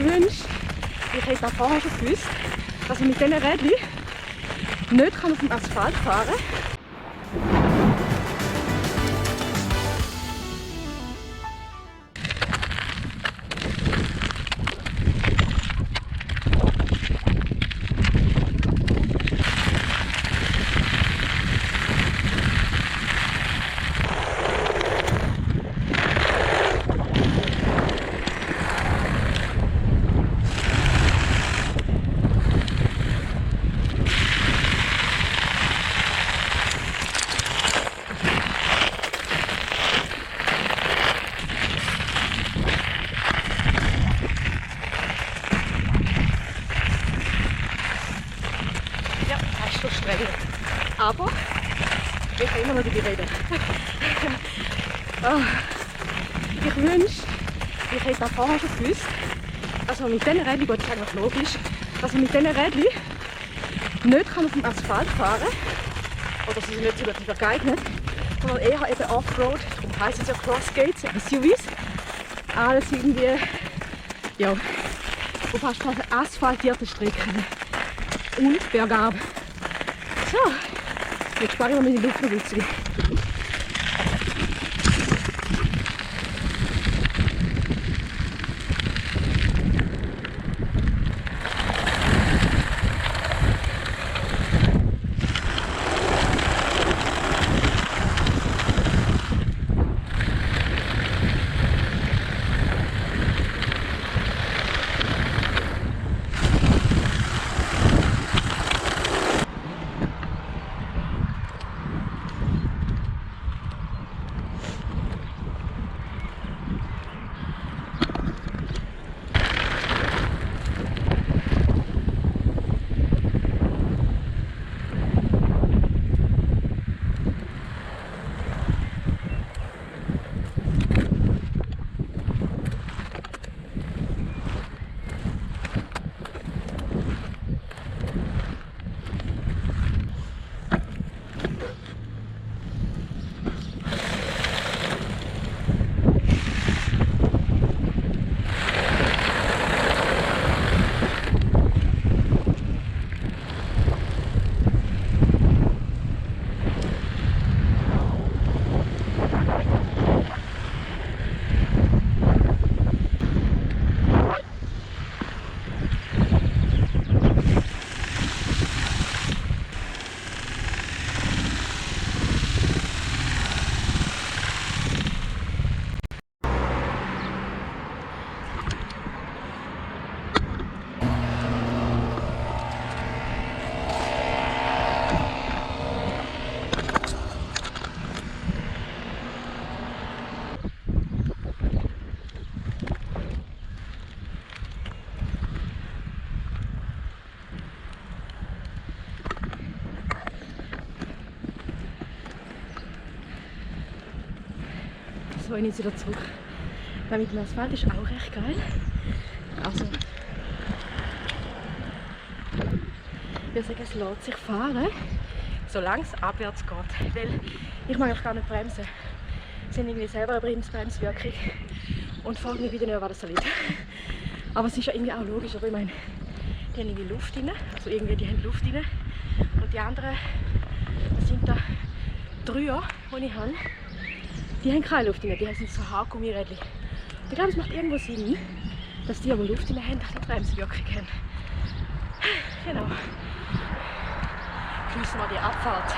wünschte, ich hätte auch vorher schon gewusst, dass ich mit diesen Rädchen nicht auf dem Asphalt fahren kann. Aber ich kann immer noch dabei reden. Ich wünschte, ich hätte auch vorher schon gewusst, dass man mit diesen Rädchen, gut, das ist eigentlich logisch, dass man mit diesen Rädchen nicht auf dem Asphalt fahren kann. Oder sie sind nicht so gut dafür geeignet, sondern eher eben Offroad, darum heisst es ja Crossgates, SUVs. Alles irgendwie, ja, auf fast asphaltierten Strecken und bergab. So. Jetzt spare ich noch mal die Luft ein bisschen. So, ich nehme sie wieder zurück. Weil mit dem Asphalt ist auch recht geil. Also, ich sage, es lässt sich fahren, solange es abwärts geht. Weil ich mag auch gar nicht bremsen. Sie haben irgendwie selber eine Bremswirkung und frage mich wieder nicht, was das liegt. Aber es ist ja irgendwie auch logisch. Aber ich meine, die haben irgendwie Luft rein. Also irgendwie, die haben Luft rein. Und die anderen, das sind da Dreier, die ich habe. Die haben keine Luft rein, die sind so Haargummirädchen. Ich glaube, es macht irgendwo Sinn, dass die, die Luft rein haben, eine Bremswirkung haben. Genau. Schließen wir die Abfahrt.